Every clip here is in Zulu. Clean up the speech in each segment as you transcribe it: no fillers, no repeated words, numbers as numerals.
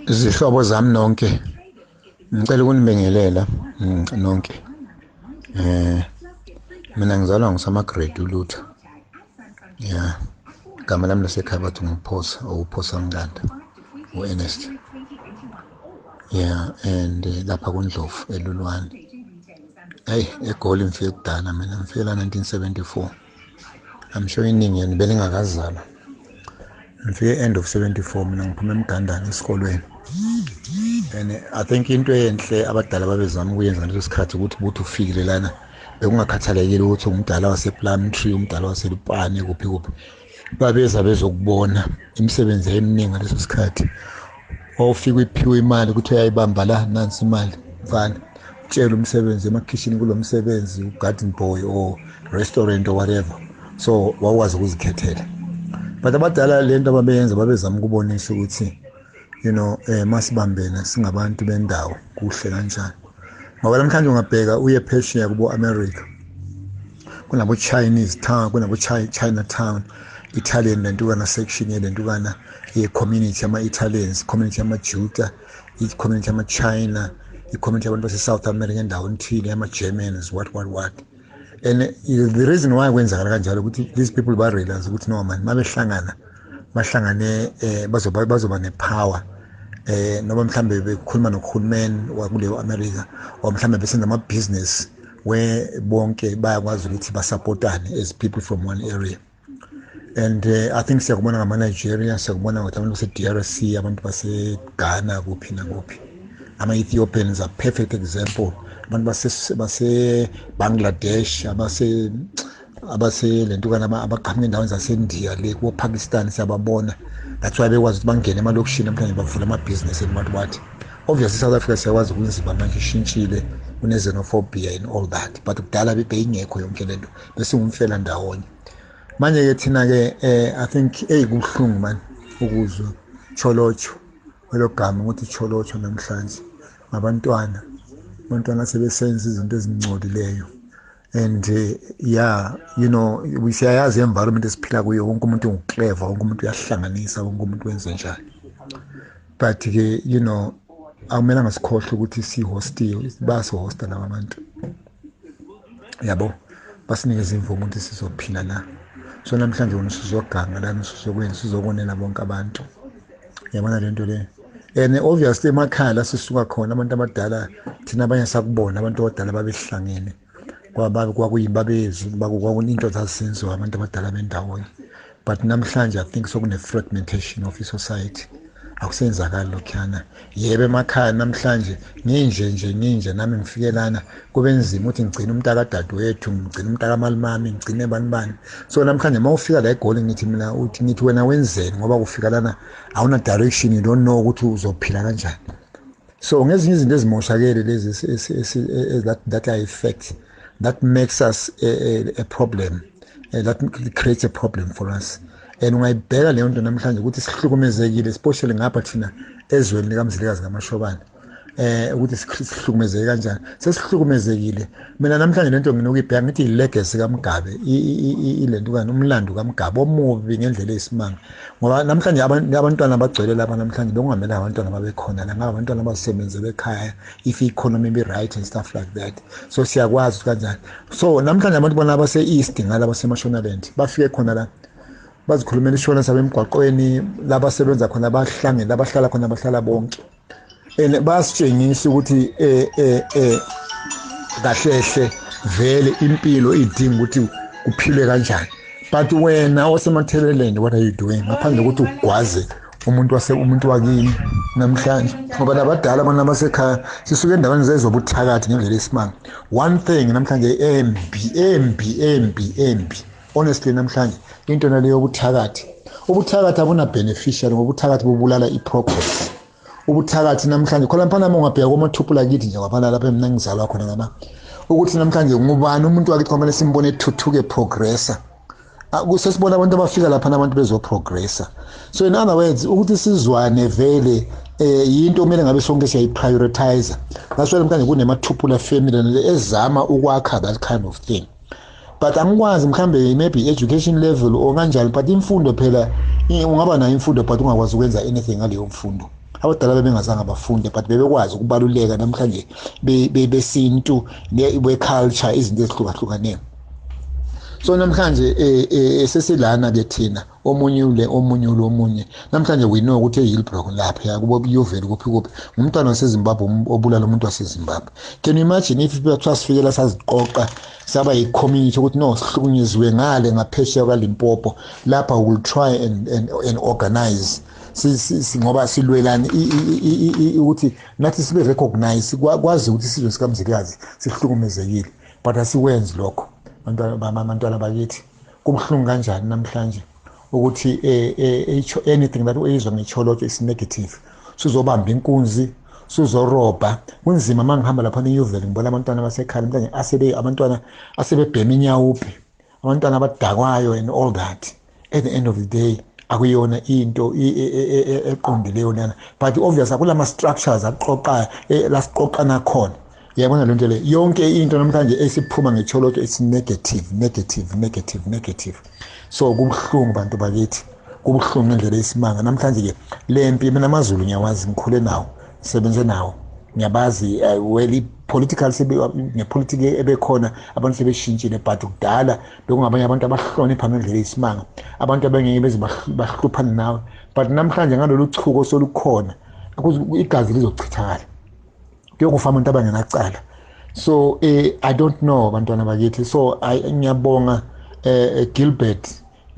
Izihlobo zami nonke, ngicela ukunibingelela nonke. Mina ngizalwa nguSamagrade uLuther. Yeah. Igama lami lasekhaya bathi nguPhosa, uPhosa Mkanda, u-Ernest. Yeah, and lapha kuNdlovu eLulwane. Hey, eGoli ngifike kudala mina, ngifike la 1974. I'm sure iningi yenu belingakazalwa. Ngifike end of 74 mina, ngiphuma eMgandane esikolweni. And I think into enhle abadala babezama ukuyenza ngaleso sikhathi ukuthi buthi ufikile lana, bekungakhathalekile ukuthi umdala wasePlumtree, umdala waseLupane, kuphi kuphi, babeza bezokubona. Imisebenzi eminingi ngaleso sikhathi, wawufika uyiphiwe imali ukuthi uyayibamba la, nansi imali mfana, utshele umsebenzi emakhishini, kulo msebenzi u-garden boy or restaurant or whatever. So wawukwazi ukuzikhethela. But abadala lento ababeyenza, babezama ukubonisa ukuthi masibambene singabantu bendawo kuhle kanjani. Ngoba namhlanje ungabheka uye phesheya kubo America, kunabo Chinese town, kunabo Chinatown, Italian lentukana section yelentukana ye-community ama-Italians, community yama-Juda, i-community yama-China, i-community yabantu base-South America endaweni thile, ama-Germans, what what what. And the reason why kwenzakala kanjalo ukuthi these people ba-realize ukuthi no man, mabehlangana bahlangane bazoba ne-power, noma mhlambe bekhuluma nohulumeni wakuleyo America, or mhlambe besenza ama business where bonke bayakwazi ukuthi basupportane as people from one area. And I think siyakubona ngama-Nigeria, siyakubona ukuthi abantu base-DRC, abantu base-Ghana, kuphi nakuphi. Ama-Ethiopians are perfect example, abantu base-Bangladesh, abase lentukana, abaqhamuka endaweni zaseNdiya le kubo-Pakistan, siyababona. That's why bekwazi ukuthi bangene emalokishini namhlanje, bavule amabhizinisi and what what. Obviously South Africa siyakwazi, kunzima manje, ishintshile, kune-xenophobia and all that, but kudala beyingekho yonke lento, besingumfela ndawonye. Manje-ke thina-ke I think eyi kubuhlungu man ukuzwa Tsholotsho, kwelo gama ukuthi Tsholotsho namhlanje ngabantwana, abantwana sebesenza izinto ezingcolileyo. And yeah, siyayazi environment esiphila kuyo, wonke umuntu ungu-clever, wonke umuntu uyahlanganisa, wonke umuntu wenze njani. But ke akumelanga sikhohlwe ukuthi si-hostiwe, bayasihosta laba bantu yabo, basinikeza imvumo ukuthi sizophila la. So namhlanje wena usuzoganga lana, usuzokwenza, usuzokonela bonke abantu, yabona lento le. And obviously emakhaya la sisuka khona, abantu abadala thina abanye sakubona abantu abadala babehlangene, kwakuyibabezi, kwakuninto zazenziwa abantu abadala bendawonye. But namhlanje I think sokune-fragmentation of i-society, akusenzakali lokhuyana. Yebo, emakhaya namhlanje nginje nje nginje nami ngifike lana, kube nzima ukuthi ngigcine umntakadadewethu, ngigcine umntakamalumami, ngigcine bani bani. So namhlanje uma ufika la eGoli, ngithi mina uthi ngithi wena wenzeni, ngoba kufika lana awuna direction, you don't know ukuthi uzophila kanjani. So ngezinye izinto ezimoshakele lezi that are effect that makes us a problem, that creates a problem for us. And ungayibheka leyo nto namhlanje ukuthi sihlukumezekile, especially ngapha thina ezweni likaMzilikazi kaMashobane, ukuthi sihlukumezeke kanjani, sesihlukumezekile. Mina namhlanje lento nginokuyibheka ngithi i-legacy kaMugabe, ilento kani, umlando kaMugabe omubi ngendlela eyisimanga. Ngoba namhlanje abantwana abagcwele lapha namhlanje bekungamele abantwana babe khona la, ngaba abantwana abasebenzele ekhaya if i-economy be right and stuff like that. So siyakwazi kanjani. So namhlanje abantu bona abase-east ngala baseMashonaland bafike khona la, bazikhulumela ishona sabe emgwaqweni, labasebenza khona bahlangene, labahlala khona bahlala bonke. And bayasitshengisa ukuthi kahle hle vele impilo idinga ukuthi kuphilwe kanjani. But wena oseMatabeleland, what are you doing ngaphandle kokuthi ugwaze umuntu wase umuntu wakini namhlanje? Ngoba nabadala bona basekhaya sisuke endaweni zezobuthakathi ngendlela esimanga. One thing namhlanje embi embi embi embi honestly namhlanje, into naleyo yobuthakathi. Ubuthakathi abuna beneficial, ngoba ubuthakathi bubulala i-progress. Ubuthakathi namhlanje khona mfana, uma ungabheka komathupula kithi nje kwaphana lapha mina ngizalwa khona, ngaba ukuthi namhlanje ngubani umuntu wakithi kwamele simbone ethuthuke, progressa? Sesibona abantu abafika lapha nabantu bezoprogressa. So in other words, ukuthi sizwane vele yinto kumele ngabe sonke siyayiprioritize. That's why namhlanje kunemathupula family ezama ukwakha that kind of thing. But angikwazi, mhlambe maybe education level or kanjani, but imfundo phela ungaba nayo imfundo but ungakwazi ukwenza anything ngaleyo mfundo. Abadala bebengazange bafunde, but bebekwazi ukubaluleka namhlanje besintu, be-culture, izinto ezihlukahlukaneyo. So namhlanje sesilana ke thina, omunye ule, omunye ulo, omunye. Namhlanje we know ukuthi eHillbrow lapha kubo kuyovela kuphi kuphi ngumntwana waseZimbabwe obulala umuntu waseZimbabwe. Can you imagine if kuthiwa sifikela saziqoqa saba yi-community ukuthi no, sihlukunyeziwe ngale ngaphesheya kwaLimpopo lapha, we will try and organize ngoba silwelani ukuthi nathi sibe recognize, kwazi ukuthi isizwe sikaMzilikazi sihlukumezekile. But asikwenzi lokho, bantwana bakithi. Kubuhlungu kanjani namhlanje ukuthi anything that uyizwa ngeTsholotsho is negative. Sizobamba inkunzi, sizorobha. Kunzima uma ngihamba lapha eNewville, ngibona abantwana basekhaya namhlanje asebe abantwana asebebhema inyawupe, abantwana abadakwayo and all that. At the end of the day, akuyona into eqondileyo lana, but obvious akulama structures aqoqa lasiqoqana khona. Uyabona le nto le, yonke into namhlanje esiphuma ngeTsholotsho, it's negative, negative, negative, negative. So kubuhlungu, bantu bakithi, kubuhlungu ngendlela eyisimanga. Namhlanje ke le mpi, mina amaZulu ngiyawazi, ngikhule nawo, ngisebenze nawo, ngiyabazi. Well, i-political ngepolitiki ebekhona, abantu sebeshintshile, but kudala bekungabanye abantu abahlonipha ngendlela eyisimanga, abantu abengeke beze bahluphane nawe. But namhlanje ngalolu chuko solukhona, igazi lizochithakala, kuyokufa abantu abangenacala. So I don't know, bantwana bakithi. So ngiyabonga, Gilbert,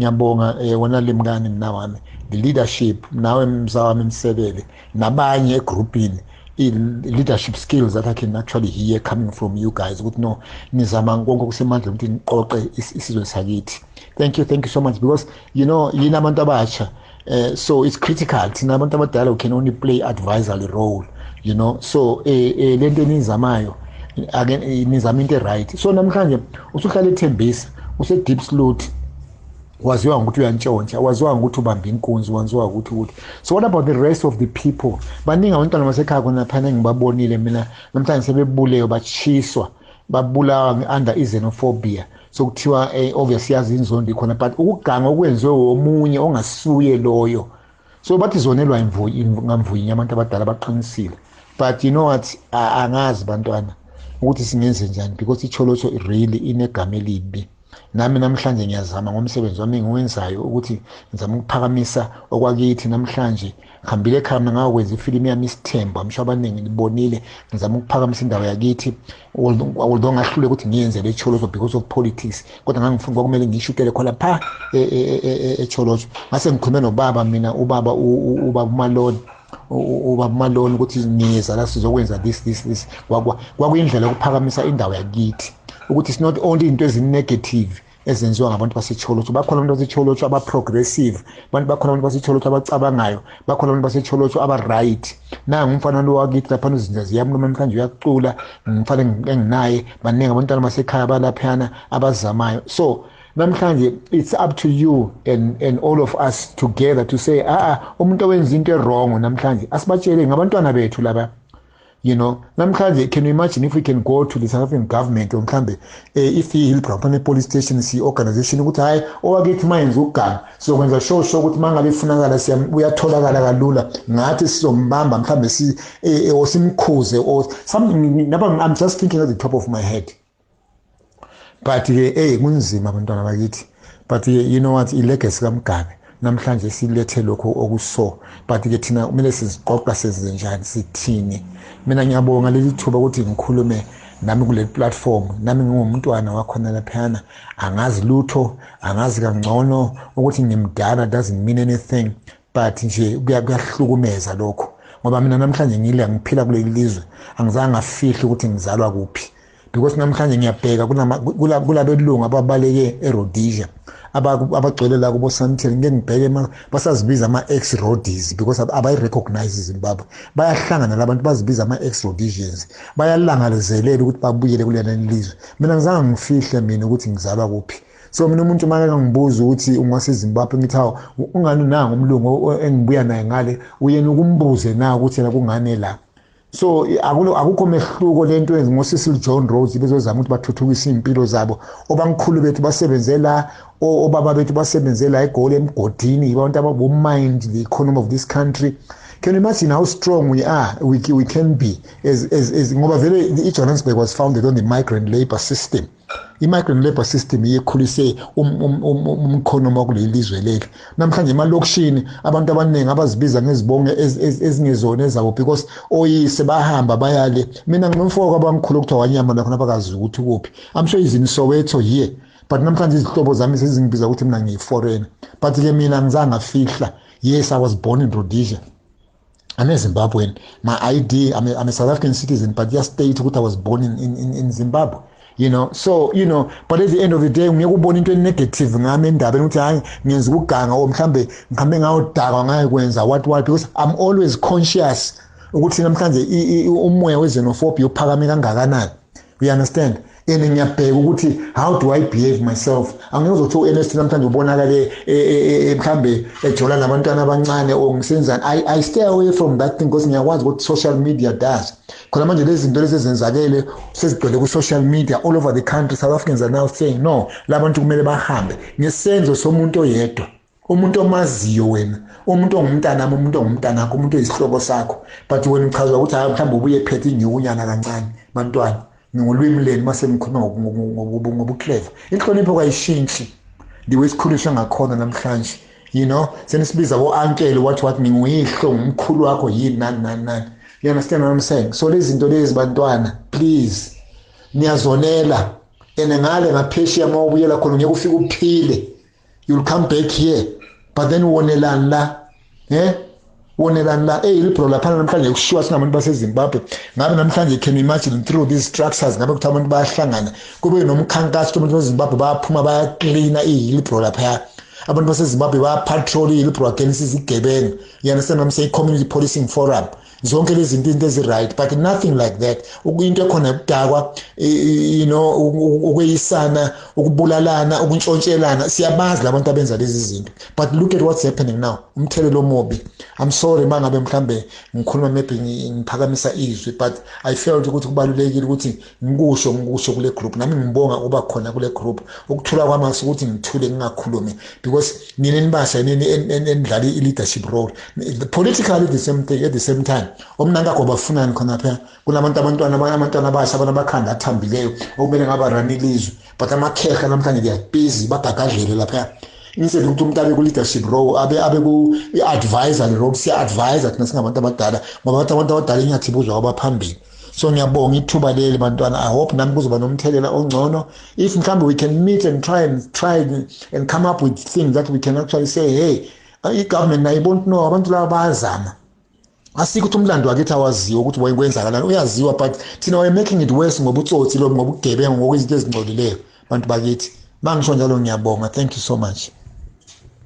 ngiyabonga wena Limkani mna wami, the leadership, nawe mzawami Msebele, nabanye egroupini, i-leadership skills that I can actually hear coming from you guys, ukuthi no, nizama konke okusemandleni ukuthi niqoqe isizwe sakithi. Thank you, thank you so much, because yini abantu abasha, so it's critical. Thina abantu abadala, we can only play advisory role. So lento enizamayo ake nizama into right. So namhlanje usuhlala eThembisa, use Diepsloot, waziwa ngokuthi uyantshontsha, waziwa ngokuthi ubamba inkunzi, waziwa ukuthi. So what about the rest of the people? Baningi abantwana basekhaya khona phana engibabonile mina namhlanje sebebulewe, batshiswa, babulawa under i-xenophobia. So kuthiwa obviously yazi inzondo ikhona, but ukuganga okwenziwe omunye ongasuye loyo. So bathi zonelwa ngamvunye, abantu abadala baqinisile. But you know what, angazi bantwana ukuthi singenze njani, because iTsholotsho really inegama elibi. Nami namhlanje ngiyazama ngomsebenzi wami engiwenzayo ukuthi ngizama ukuphakamisa okwakithi. Namhlanje ngihambile ekhaya mina, ngakwenza ifilimu yami Isithembu, amsho abaningi nibonile. Ngizama ukuphakamisa indawo yakithi, although ngahlule ukuthi ngiyenze le Tsholotsho because of politics, kodwa ngangifuna, kwakumele ngiyishutele khona pha eTsholotsho. Ngase ngikhulume nobaba mina, ubaba uMalone, ubaba uMalone, ukuthi ngiyeza la, sizokwenza this, this, this. Kwakuyindlela yokuphakamisa indawo yakithi, ukuthi it's not only into ezi-negative ezenziwa ngabantu baseTsholotsho. Bakhona abantu baseTsholotsho aba-progressive, abantu bakhona, abantu baseTsholotsho abacabangayo, bakhona abantu baseTsholotsho aba-right. Nangu umfana lo wakithi laphana, uzinja ziyamluma, namhlanje uyacula, ngumfana enginaye. Baningi abantwana basekhaya balaphayana abazamayo. So namhlanje it's up to you and all of us together to say, ah, umuntu owenza into e-wrong namhlanje asibatshele, ngabantwana bethu laba. Namhlanje, can you imagine if we can go to the South African government, or mhlambe if i-Hillbrow police station, si-organization, ukuthi hhayi, owakithi mayenza ukuganga, sizokwenza sure ukuthi uma ngabe ifunakala uyatholakala kalula, ngathi sizombamba mhlambe or simkhuze or something. Naba I'm just thinking at the top of my head, but ke kunzima, abantwana bakithi. But you know what, i-legacy kaMugabe namhlanje silethe lokho okuso, but ke thina kumele siziqoqa, senze njani, sithini? Mina ngiyabonga leli thuba ukuthi ngikhulume nami kule platform. Nami ngingumntwana wakhona laphayana, angazi lutho, angazi kangcono ukuthi ngimdala doesn't mean anything, but nje kuyahlukumeza lokho, ngoba mina namhlanje ngile ngiphila kuleli lizwe, angizange ngafihle ukuthi ngizalwa kuphi, because namhlanje ngiyabheka kulabelungu ababaleke eRhodesia, abagcwele la kubo Sandton. Ngeke ngibheke, basazibiza ama-ex Rhodes because abayi-recognize iZimbabwe. Bayahlangana labantu, bazibiza ama-ex Rhodesians, bayalangazelela ukuthi babuyele kulena lizwe. Mina ngizange ngifihle mina ukuthi ngizalwa kuphi. So mina umuntu uma ngibuza ukuthi ungaseZimbabwe, ngithi hawu, ungani nangu umlungu engibuya naye ngale, uyena ukumbuze na ukuthi yena kungane la. So akukho mehluko lento yenziwa ngoCecil John Rhodes bezozama ukuthi bathuthukise impilo zabo. Obamkhulu bethu basebenzela, obaba bethu basebenzela eGoli emgodini, abantu ababo-mind the economy of this country. Can you imagine how strong we are, we can be as ngoba vele i-Johannesburg was founded on the migrant labor system. I-migrant labor system iyekhulise umkhonomo wakuleli lizwe leli. Namhlanje emalokishini abantu abaningi abazibiza ngezibonge ezingezona ezabo because oyise bahamba bayale. Mina nginomfowabo abamkhulu okuthiwa wanyama la khona abakazi ukuthi kuphi. I'm sure he's in Soweto here, but namhlanje izihlobo zami sezingibiza ukuthi mina ngiyi-foreigner. But-ke mina ngizange ngafihla. Yes, I was born in Rhodesia. I'm a Zimbabwean. My ID, I'm a South African citizen, but just state ukuthi I was born in Zimbabwe. So, but at the end of the day, ngeke ubone into negative ngami endabeni ukuthi hayi ngenza ukuganga or mhlambe ngihambe ngayodakwa ngayekwenza what because I'm always conscious ukuthi namhlanje umoya we-xenophobia uphakame kangakanani. You understand? And ngiyabheka ukuthi how do I behave myself. Angeke uzothi u-NST namhlanje ubonakale mhlambe ejola nabantwana abancane or ngisenzani. I stay away from that thing because ngiyakwazi ukuthi social media does. Khona manje lezi zinto lezi ezenzakele sezigcwele ku-social media all over the country. South Africans are now saying no, labantu kumele bahambe ngesenzo somuntu oyedwa, umuntu omaziyo wena, umuntu ongumntanami, umuntu ongumntanakho, umuntu oyisihlobo sakho, but wena uchazwa ukuthi hayi mhlawumbe ubuye phethe inyukunyana kancane. Bantwana, ngolwimi leni mase ngikhuluma ngobu-clever. Inhlonipho kayishintshi the way sikhuliswe ngakhona namhlanje. Senisibiza bo-uncle what nginguyihlo, ngumkhulu wakho yini nani nani nani. You understand what I'm saying? So lezi zinto lezi bantwana, please, niyazonela. And ngale ngaphesheya uma ubuyela khona ngeke ufike uphile. You'll come back here, but then wonelani la? Wonelani la? Libro laphana namhlanje kushiwa singabantu baseZimbabwe. Ngabe namhlanje, can you imagine, through these structures ngabe kuthiwa abantu bayahlangana kube nomkhankaso, abantu baseZimbabwe bayaphuma bayaklina iHillbrow laphaya, abantu baseZimbabwe bayapatrol iHillbrow against izigebengu. You understand what I'm saying? Community policing forum, zonke lezi zinto, into ezi-right, but nothing like that. Into ekhona ukudakwa, ukweyisana, ukubulalana, ukuntshontshelana. Siyabazi labantu abenza lezi zinto, but look at what's happening now. Umthelelo omubi. I'm sorry mangabe mhlambe ngikhuluma maybe ngiphakamisa izwi, but I felt ukuthi kubalulekile ukuthi ngikusho kule group. Nami ngibonga ukuba khona kule group. Ukuthula kwami ukuthi ngithule ngingakhulumi because nina nibasha nini enidlala i-leadership role politically, the same thing at the same time. Omnankakho bafunani khona phela kunabantu, abantwana abasha, abantu abakhanda athambileyo okumele ngaba-run ilizwe, but amakhehla namhlanje they are busy bagagadlele lapha instead ukuthi umuntu abe ku-leadership role, abe ku-advisory role. Siya-advise thina singabantu abadala ngoba bathi abantu abadala inyathi ibuzwa kwabaphambili. So ngiyabonga ithuba leli bantwana. I hope nami kuzoba nomthelela ongcono if mhlawumbe we can meet and try and come up with things that we can actually say, hey, i-government nayibona ukuthi no, abantu laba bayazama. Asikho ukuthi umlando wakithi awaziwa ukuthi kwenzakalani, uyaziwa, but thina we're making it worse ngobutsotsi lo, ngobugebengu, ngokwezinto ezingcolileyo. Bantu bakithi, mangisho njalo, ngiyabonga. Thank you so much.